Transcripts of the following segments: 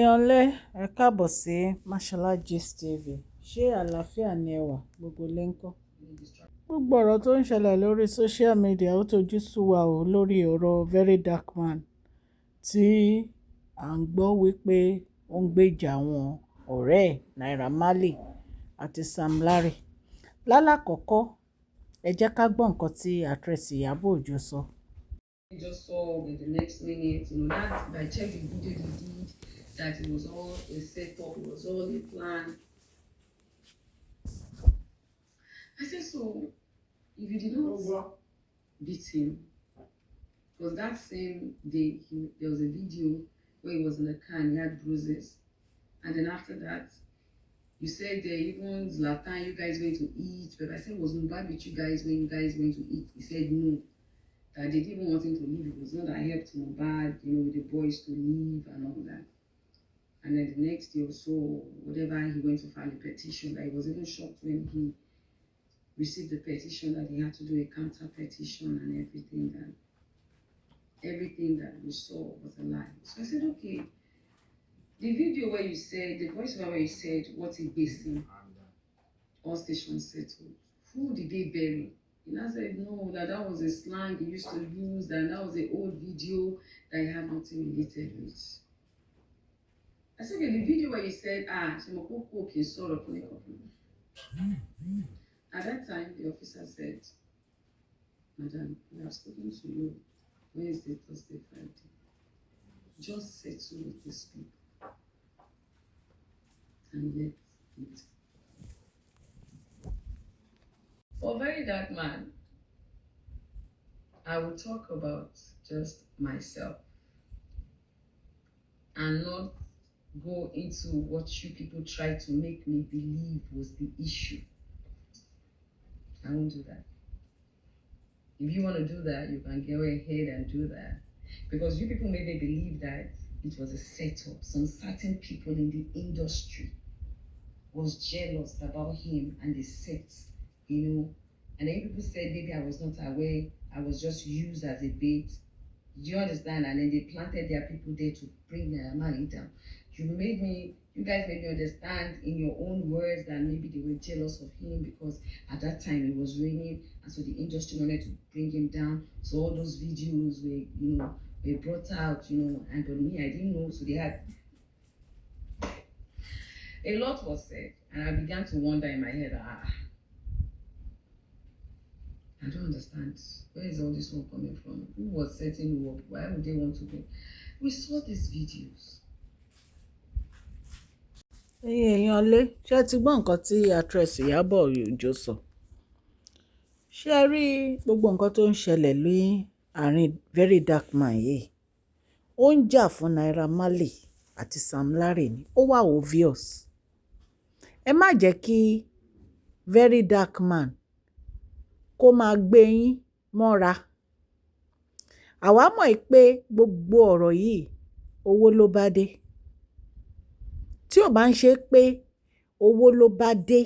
Èèyàn lé, ẹ káàbọ̀ sí Mashola Gist TV. Ṣé àlàáfíà ni ẹ wà? Gbogbo ilé ńkọ́? Gbogbo ọ̀rọ̀ tó ń ṣẹlẹ̀ lórí social media ó tojú sú wa o lórí ọ̀rọ̀ Very Dark Man tí à ń gbọ́ wípé ó ń gbèjà àwọn ọ̀rẹ́ ẹ̀ Naira Marley àti Sam Larry. Lálàkọ́kọ́, ẹ jẹ́ ká gbọ́ nǹkan tí actress Ìyábọ̀ Òjó sọ. Just saw in the next minute, that I checked the video they did, that it was all a setup, it was all a plan. I said, so if you did not beat him, because that same day there was a video where he was in the car and he had bruises. And then after that, you said even Zlatan, you guys went to eat. But I said, was Mohbad with you guys when you guys went to eat? He said no. That they didn't even want him to leave. It was not that helped Mohbad, with the boys to leave and all that. And then the next day or so, whatever, he went to file a petition. That he was even shocked when he received the petition that he had to do a counter petition and everything, that everything that we saw was a lie. So I said, okay, the video where you said, the voice where you said, what is basing, all stations settled. Who did they bury? And I said, no, that was a slang he used to use, and that was an old video that he had nothing related with. I said, okay, the video where you said, ah, okay, sorry. At that time, the officer said, Madam, we have spoken to you Wednesday, Thursday, Friday. Just settle with these people and let it. For Very Dark Man, I will talk about just myself and not go into what you people try to make me believe was the issue. I won't do that. If you want to do that, you can go ahead and do that. Because you people made me believe that it was a setup. Some certain people in the industry was jealous about him and the set. And then people said maybe I was not aware, I was just used as a bait. Do you understand? And then they planted their people there to bring their money down. You guys made me understand in your own words that maybe they were jealous of him because at that time it was raining, and so the industry wanted to bring him down. So all those videos were brought out, and but me, I didn't know. So they had a lot was said, and I began to wonder in my head, I don't understand. Where is all this one coming from? Who was setting who up? Why would they want to bring? We saw these videos. Ẹ̀yin èèyàn lé, ṣé ẹ ti gbọ́ nǹkan tí actress Ìyábọ̀ Òjó sọ? Ṣé ẹ rí gbogbo nǹkan tó ń ṣẹlẹ̀ ní àárín Very Dark Man yìí? Ó ń jà fún Naira Marley àti Sam Larry ni. Ó wà obvious. Ẹ má jẹ́ kí Very Dark Man kó máa gbé yín mọ́ra. Àwa mọ̀ pé gbogbo ọ̀rọ̀ yìí owó ló bá dé. Tí ò bá ń ṣe pé owó ló bá dé,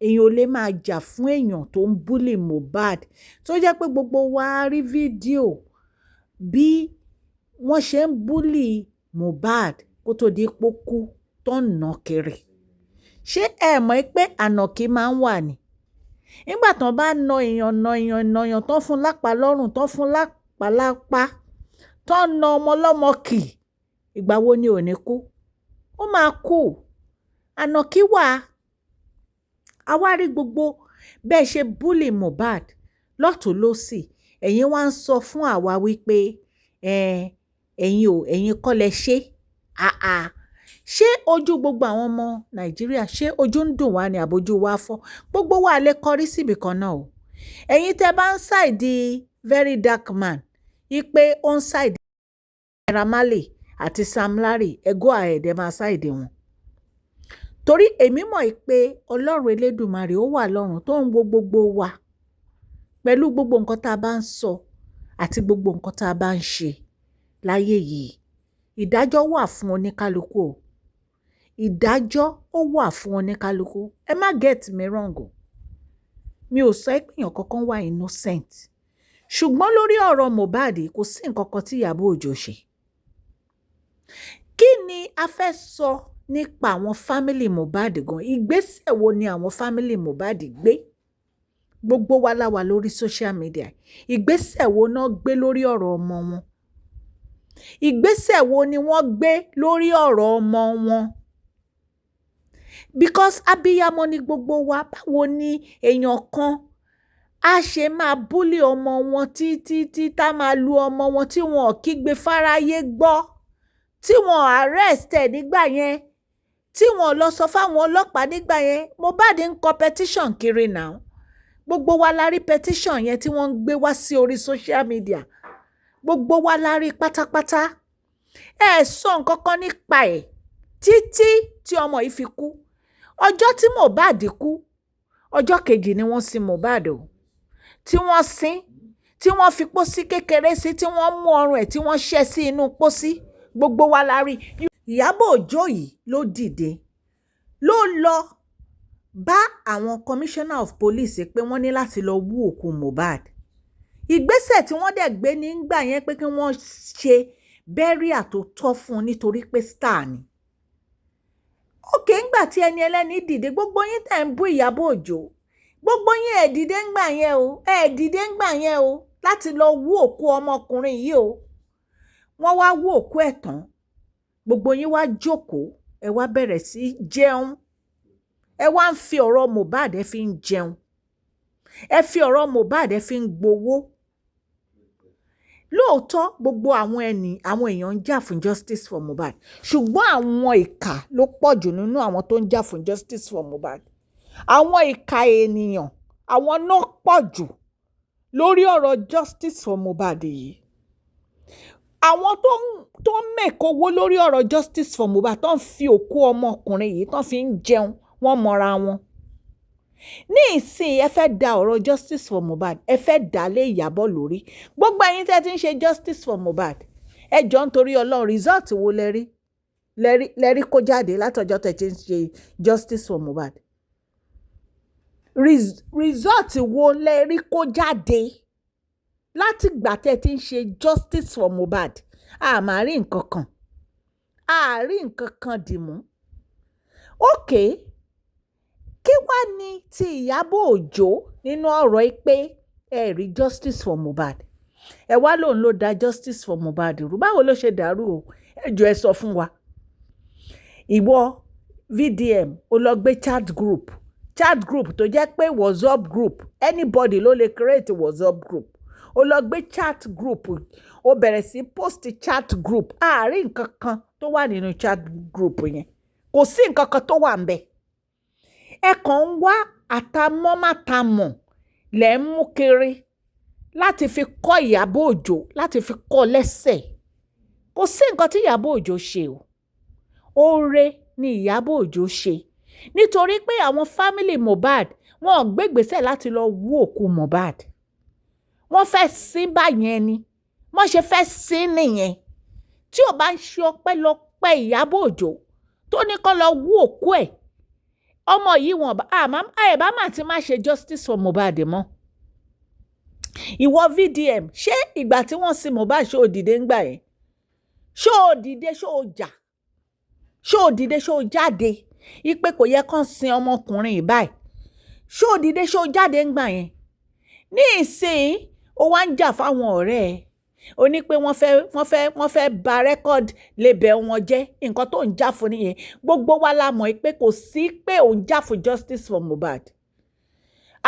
èèyàn ò lè máa jà fún èèyàn tó ń bully Mohbad. Tó jẹ́ pé gbogbo wa rí fídíò bí wọ́n ṣe ń bully Mohbad kó tó di pé ó kú tó ń nà kiri. Ṣé ẹ mọ̀ pé ànàkí máa ń wà ní? Nígbà tí wọ́n bá na èèyàn, na èèyàn, na èèyàn tó fún lápá lọ́rùn, tó fún lápá lápá, tó ń na ọmọ ọlọ́mọ kì, ìgbà wo ni ò ní kú? Ó máa kú. Ànàkí wà. A wá rí gbogbo bẹ́ẹ̀ ṣe bully Mohbad lọ́tùn lósì. Ẹ̀yin wá ń sọ fún àwa wípé, ẹ̀yin ò, ẹ̀yin kọ́ lẹ ṣe. Àà, ṣé ojú gbogbo àwọn ọmọ Nàìjíríà, ṣé ojú ń dùn wá ni àbójú wa fọ́? Gbogbo wa lè kọrí síbi kan náà o. Ẹ̀yin tẹ́ bá ń side Very Dark Man, wípé ó ń side Naira Marley àti Sam Larry, ẹ go ahead, ẹ máa side wọn. Torí èmi mọ̀ pé Ọlọ́run Elédùmarè ó wà lọ́run tó ń wo gbogbo wa pẹ̀lú gbogbo nǹkan tí a bá ń sọ àti gbogbo nǹkan tí a bá ń ṣe láyé yìí. Ìdájọ́ wà fún oníkálukú o. Ìdájọ́ ó wà fún oníkálukú. Ẹ má get me wrong o. Mi ò sọ pé èèyàn kankan wà innocent. Ṣùgbọ́n lórí ọ̀rọ̀ Mohbad, kò sí nǹkan kan tí Ìyábọ̀ Òjó ṣe. Kí ni a fẹ́ sọ nípa àwọn family Mohbad gan? Ìgbésẹ̀ wo ni àwọn family Mohbad gbé? Gbogbo wa la wà lórí social media. Ìgbésẹ̀ wo náà gbé lórí ọ̀rọ̀ ọmọ wọn? Ìgbésẹ̀ wo ni wọ́n gbé lórí ọ̀rọ̀ ọmọ wọn? Because abiyamọ ni gbogbo wa. Báwo ni èèyàn kan á ṣe máa bully ọmọ wọn títí tí tá máa lu ọmọ wọn, tí wọn ò kígbe fáráyé gbọ́, tí wọn arrest ẹ̀ nígbà yẹn, tí wọn lọ sọ fáwọn ọlọ́pàá nígbà yẹn? Mohbad ń kọ petition kiri now. Gbogbo wa la rí petition yẹn tí wọ́n ń gbé wá sí orí social media. Gbogbo wa la rí pátápátá. Ẹ sọ nǹkan kan nípa ẹ̀ títí tí ọmọ yìí fi kú. Ọjọ́ tí Mohbad kú, ọjọ́ kejì ni wọ́n sin Mohbad o. Tí wọ́n sin, tí wọ́n fi pósí kékeré sí, tí wọ́n mú ọrùn ẹ̀, tí wọ́n ṣẹ́ sí inú pósí, gbogbo wa la rí. Ìyábọ̀ Òjó yìí ló dìde, ló lọ bá àwọn commissioner of police pé wọ́n ní láti lọ wú òkú Mohbad. Ìgbésẹ̀ tí wọ́n dẹ̀ gbé nígbà yẹn pé kí wọ́n ṣe burial tó tọ́ fún un nítorí pé star ni. Okay, ńgbà tí ẹni ẹlẹ́ni dìde, gbogbo yín tẹ̀ ń bú Ìyábọ̀ Òjó, gbogbo yín ẹ̀ dìde ńgbà yẹn o, ẹ̀ dìde ńgbà yẹn o láti lọ wú òkú ọmọkùnrin yìí o. Wọ́n wá wú òkú ẹ̀ tán, gbogbo yín wá jókòó, ẹ wá bẹ̀rẹ̀ sí í jẹun. Ẹ wá ń fi ọ̀rọ̀ Mohbad, ẹ fi ń jẹun. Ẹ fi ọ̀rọ̀ Mohbad, ẹ fi ń gbowó. Lóòótọ́, gbogbo àwọn ẹni àwọn èèyàn ń jà fún justice for Mohbad, ṣùgbọ́n àwọn ìkà ló pọ̀ jù nínú àwọn tó ń jà fún justice for Mohbad. Àwọn ìkà ènìyàn, àwọn náà pọ̀ jù lórí ọ̀rọ̀ justice for Mohbad yìí. Àwọn tó ń make owó lórí ọ̀rọ̀ justice for Mohbad, tó ń fi òkú ọmọkùnrin yìí tó fi ń jẹun, wọ́n mọra wọn. Ní ìsìn, ẹ fẹ́ da ọ̀rọ̀ justice for Mohbad, ẹ fẹ́ dà lé Ìyábọ̀ lórí. Gbogbo ẹ̀yin tẹ́ ti ń ṣe justice for Mohbad, ẹ jọ, nítorí Ọlọ́run, result wo lẹ rí, lẹ rí kó jáde látọjọ́ tẹ́ ti ń ṣe justice for Mohbad? Result wo lẹ rí kó jáde látìgbà tẹ́ ti ń ṣe justice for Mohbad? A máa rí nǹkan kan, a rí nǹkan kan dìmú. Okay, kí wàá ní ti Ìyábọ̀ Òjó nínú ọ̀rọ̀ yìí pé ẹ rí justice for Mohbad, ẹ wá lòun ló da justice for Mohbad rú? Báwo ló ṣe dàrú o? Ẹ jọ̀ọ́, ẹ sọ fún wa. Ìwọ VDM, ó lọ gbé chat group, chat group tó jẹ́ pé WhatsApp group, anybody ló lè create WhatsApp group. Ó lọ gbé chat group, ó bẹ̀rẹ̀ sí post chat group. Àárín nǹkan kan tó wà nínú chat group yẹn, kò sí nǹkan kan tó wà ń bẹ̀. Ẹ kàn ń wá àtàmọ́mátàmọ̀ lẹ́ ń mú kiri láti fi kọ́ Ìyábọ̀ Òjó, láti fi kọ́ lẹ́sẹ̀. Kò sí nǹkan tí Ìyábọ̀ Òjó ṣe o. Oore ni Ìyábọ̀ Òjó ṣe, nítorí pé àwọn family Mohbad, wọn ò gbégbèsè láti lọ wú òkú Mohbad. Wọ́n fẹ́ sin báyẹn ni wọ́n ṣe fẹ́ sin nìyẹn. Tí ò bá ń ṣe ọpẹ́lọpẹ́ Ìyábọ̀ Òjó tó ní kó lọ wú òkú ẹ̀, ọmọ yìí, wọn ẹ bá má ti má ṣe justice for Mohbad mọ́. Ìwọ VDM, ṣé ìgbà tí wọ́n sin Mohbad, ṣé o dìde ńgbà yẹn? Ṣé o dìde? Ṣé o jà? Ṣé o dìde? Ṣé o jáde ipe kò yẹ kán sin ọmọkùnrin yìí báyìí? Ṣé o dìde? Ṣé o jáde ńgbà yẹn? Ní ìsìn, ó wá ń jà fáwọn ọ̀rẹ́ ẹ̀. Ó ní pé wọ́n fẹ́ bà record label wọn jẹ́. Nǹkan tó ń jà fún nìyẹn. Gbogbo wa la mọ̀ pé kò sí pé òun jà fún justice for Mohbad.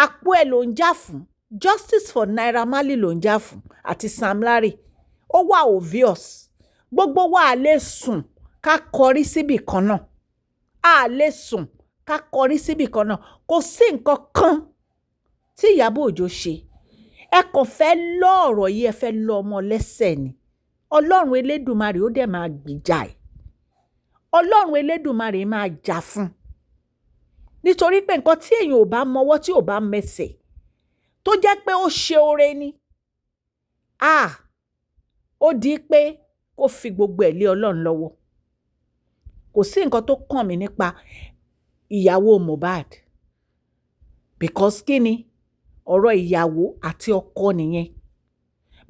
Àpò ẹ̀ ló ń jà fún. Justice for Naira Marley ló ń jà fún àti Sam Larry. Ó wà obvious. Gbogbo wa à lè sùn ká kọrí síbì kan náà, a lè sùn ká kọrí síbì kan náà. Kò sí nǹkan kan tí Ìyábọ̀ Òjó ṣe. Ẹ kàn fẹ́ lọ ọ̀rọ̀ yìí, ẹ fẹ́ lọ ọmọ lẹ́sẹ̀ ni. Ọlọ́run Elédùmarè ó dẹ̀ máa gbìjà ẹ̀. Ọlọ́run Elédùmarè máa jà fún un, nítorí pé nǹkan tí èèyàn ò bá mọwọ́, tí ò bá mẹsẹ̀, tó jẹ́ pé ó ṣe oore ni, ah, ó di pé kó fi gbogbo ẹ̀ lé Ọlọ́run lọ́wọ́. Kò sí nǹkan tó kàn mí nípa ìyàwó Mohbad, because kí ni ọ̀rọ̀ ìyàwó àti ọkọ nìyẹn.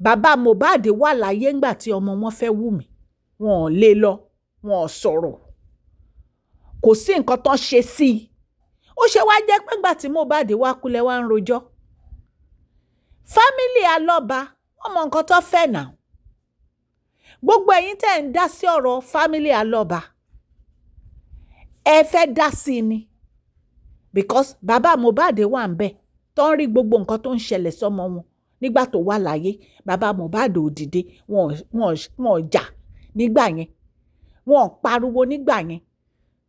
Bàbá Mohbad wà láyé ńgbà tí ọmọ wọn fẹ́ Wùmí, wọn ò lè lọ. Wọn ò sọ̀rọ̀, kò sí nǹkan tán ṣe sí i. Ó ṣe wá jẹ́ pé ìgbà tí Mohbad wá kú lẹ wá ń rojọ́? Family Alọ́ba, wọ́n mọ nǹkan tó fẹ́ náà. Gbogbo ẹ̀yin tẹ́ ń dá sí ọ̀rọ̀ family Alọ́ba, ẹ fẹ́ dá sí i ni because bàbá Mohbad wà ń bẹ̀ tó ń rí gbogbo nǹkan tó ń ṣẹlẹ̀ sọ́mọ wọn nígbà tó wà láyé. Bàbá Mohbad ò dìde, wọn ò jà nígbà yẹn, wọn ò pariwo nígbà yẹn.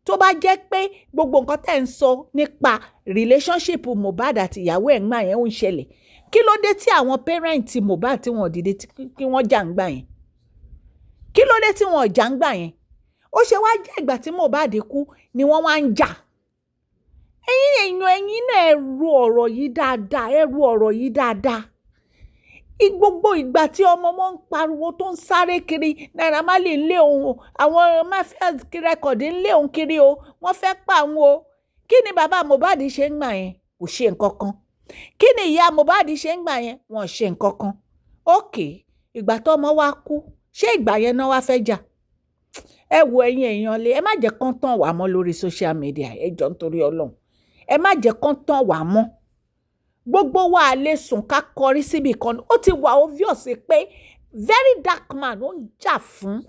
Tó bá jẹ́ pé gbogbo nǹkan tẹ́ ń sọ nípa relationship Mohbad àti ìyàwó ẹ̀ ńgbà yẹn ń ṣẹlẹ̀, kí ló dé tí àwọn parent Mohbad tí wọ́n dìde kí wọ́n jà ńgbà yẹn? Kí ló dé tí wọ́n jà ńgbà yẹn? Ó ṣe wá jẹ́ ìgbà tí Mohbad kú ni wọ́n wá ń jà? Ẹ̀yin èèyàn, ẹ̀yin náà, ẹ ro ọ̀rọ̀ yìí dáadáa, ẹ ro ọ̀rọ̀ yìí dáadáa. Gbogbo ìgbà tí ọmọ wọn ń pariwo, tó ń sáré kiri, Naira Marley ń lé òun o, àwọn mafia record ń lé òun kiri o, wọ́n fẹ́ pa òun o, kí ni bàbá Mohbad ṣe ń gbà yẹn? Kò ṣe nǹkan kan. Kí ni ìyá Mohbad ṣe ń gbà yẹn? Wọ́n ṣe nǹkan kan. Okay, ìgbà tó ọmọ wa kú, ṣé ìgbà yẹn náà wá fẹ́ jà? Ẹ wo, ẹ̀yin èèyàn lé, ẹ má jẹ́ kán tàn wá mọ́ lórí social media. Ẹ jọ̀ọ́, nítorí Ọlọ́run, ẹ má jẹ́ kán tàn wá mọ́. Gbogbo wa lè sùn ká kọrí síbi kan. Ó ti wà obvious pé Very Dark Man ó ń jà fún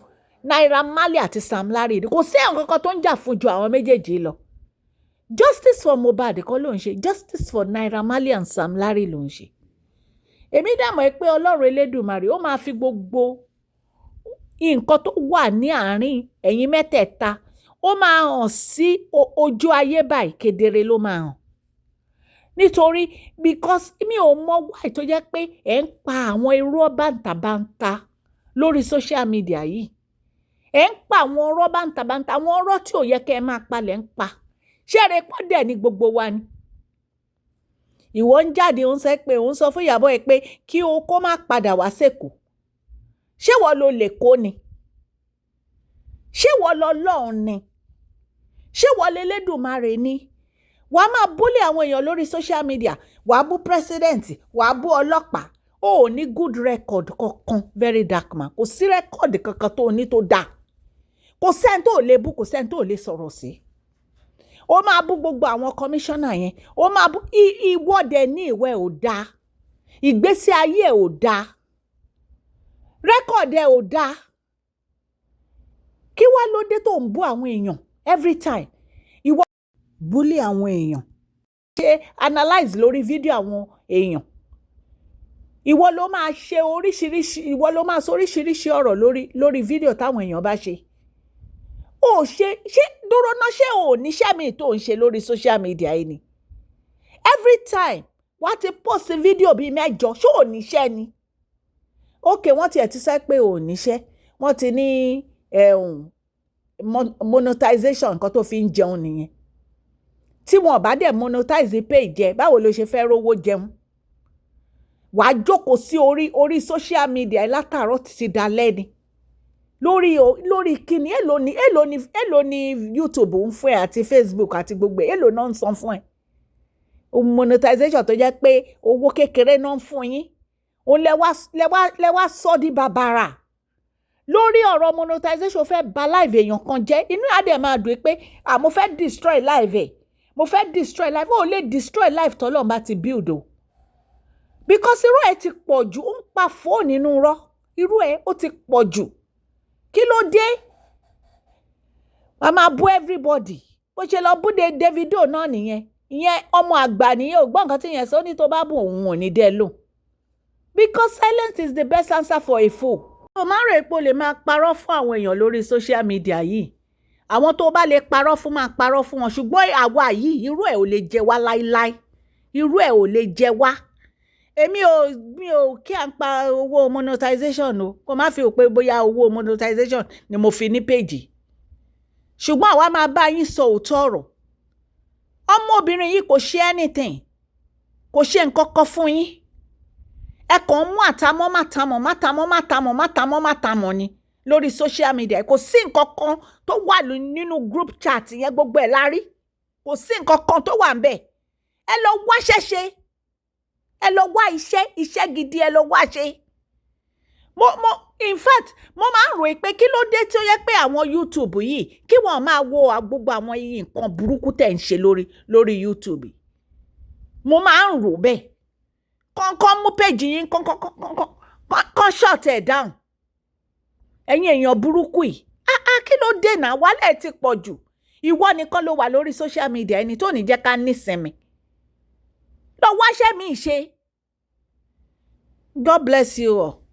Naira Marley àti Sam Larry. Kò sí àwọn kankan tó ń jà fún ju àwọn méjèèjì lọ. Justice for Mohbad kọ́ ló ń ṣe, justice for Naira Marley and Sam Larry ló ń ṣe. Èmi dàmọ̀ ẹ́ pé Ọlọ́run Elédùmarè ó máa fi gbogbo nǹkan tó wà ní àárín ẹ̀yin mẹ́tẹ̀ẹ̀ta, ó máa hàn sí ojú ayé báyìí, kedere ló máa hàn. Nítorí because mi ò mọ why tó jẹ́ pé ẹ̀ ń pa àwọn irọ́ bàǹtàbàǹtà lórí social media yìí. Ẹ̀ ń pa àwọn ọ̀rọ̀ bàǹtàbàǹtà, àwọn ọ̀rọ̀ tí ò yẹ kẹ́ ẹ máa palẹ̀ ń pa. Ṣé ẹ̀rẹ̀ pọ́ dẹ̀ ní gbogbo wa ni? Ìwọ ń jáde, ó ń sọ pé òun sọ fún Ìyábọ̀ ẹ pé kí o kó má padà wá sÉkòó. Ṣé wọ́n lo lè kó ni? Ṣé wọ́n lọ lọ́hùn ni? Ṣé wọ́n lè Lédùmarè ni? Wàá máa bully àwọn èèyàn lórí social media, wàá bú president, wàá bú ọlọ́pàá. O ò ní good record kankan, Very Dark Man. Kò sí record kankan tó o ní tó dáa. Kò sẹ́ni tó lè bú, kò sẹ́ni tó lè sọ̀rọ̀ sí. Ó máa bú gbogbo àwọn kọmíṣánná yẹn, ó máa bú ìwọ́de ní ìwẹ́ ò dáa, ìgbésí ayé ẹ̀ ò dáa, record ẹ̀ ò dáa. Kí wá ló dé tó ń bú àwọn èèyàn every time? Ìwọ bully àwọn èèyàn, ṣe analyze lórí fídíò àwọn èèyàn. Ìwọ ló máa ṣe oríṣiríṣi, ìwọ ló máa sọ oríṣiríṣi ọ̀rọ̀ lórí fídíò táwọn èèyàn bá ṣe. Ó ṣe ṣé dúró ná, ṣé ò níṣẹ́ mi tó ń ṣe lórí social media yìí ni? Every time wàá ti post fídíò bíi mẹ́jọ, ṣé ò níṣẹ́ ni? Ok, wọ́n tiẹ̀ ti sọ pé ò níṣẹ́, wọ́n ti ní monetization, nǹkan tó fi ń jẹun nìyẹn. Tí wọn bá dẹ̀ monetize page jẹ, báwo ló ṣe fẹ́ rówó jẹun? Wàá jókòó sí orí social media látàárọ̀ títí dalẹ́ ni lórí kíni? Èló ni YouTube ń fún ẹ àti Facebook àti gbogbo ẹ̀? Èló náà ń san fún ẹ? Monetization tó jẹ́ pé owó kékeré náà ń fún yín, òun lẹ wá sọ di bàbàrà lórí ọ̀rọ̀ monetization. Fẹ́ bà life èèyàn kan jẹ́, inú á dẹ̀ máa dùn pé, ah, mo fẹ́ destroy life ẹ̀, mo fẹ́ destroy life. Ó lè destroy life tọ́lọ́run bá ti build o, because irú ẹ̀ ti pọ̀ jù. Ó ń pa fóònù nínú irọ́, irú ẹ̀ ó ti pọ̀ jù. Kí ló dé? Wàá máa bú everybody. Bó ṣe lọ bú Davido náà nìyẹn. Ìyẹn ọmọ àgbà nìyẹn, ò gbọ́ nǹkan tí yẹn sọ ní tó bá bù òun ò ní dẹ́ lò, because silence is the best answer for a fool. O máa ń rò pé o lè máa parọ́ fún àwọn èèyàn lórí social media yìí. Àwọn tó bá lè parọ́ fún, máa parọ́ fún wọn, ṣùgbọ́n àwa yìí, irú ẹ̀ ò lè jẹ wá láíláí, irú ẹ̀ ò lè jẹ wá. Èmi ò mi ò kí à ń pa owó monetization o, kó má fi rò pé bóyá owó monetization ni mo fi ní péjì, ṣùgbọ́n àwa máa bá yín sọ òótọ́ ọ̀rọ̀. Ọmọbìnrin yìí kò ṣe anything, kò ṣe nǹkan kan fún yín. Ẹ kàn ń mú àtàmọ́ mátàmọ́ mátàmọ́ mátàmọ́ mátàmọ́ mátàmọ́ ni lórí social media. Kò sí nǹkan kan tó wà nínú group chat yẹn, gbogbo ẹ̀ la rí. Kò sí nǹkan kan tó wà ńbẹ̀. Ẹ lọ wáṣẹ́ ṣe, ẹ lọ wá iṣẹ́, iṣẹ́ gidi ẹ lọ wá ṣe. Mo in fact, mo máa ń rò pé kí ló dé tí ó yẹ pé àwọn YouTube yìí, kí wọ́n máa wo gbogbo àwọn nǹkan burúkú tẹ̀ ń ṣe lórí YouTube. Mo máa ń rò bẹ́ẹ̀, kọ́ńkọ́n mú péjì yín, kọ́ńkọ́n shut ẹ̀ down. Ẹ̀yin èèyàn burúkú yìí, ah ah, kí ló dé náà? Wálẹ̀ ti pọ̀ jù. Ìwọ nìkan ló wà lórí social media, ẹni tó ní jẹ́ ká nísinmi. Lọ wáṣẹ́ mi ṣe. God bless you all.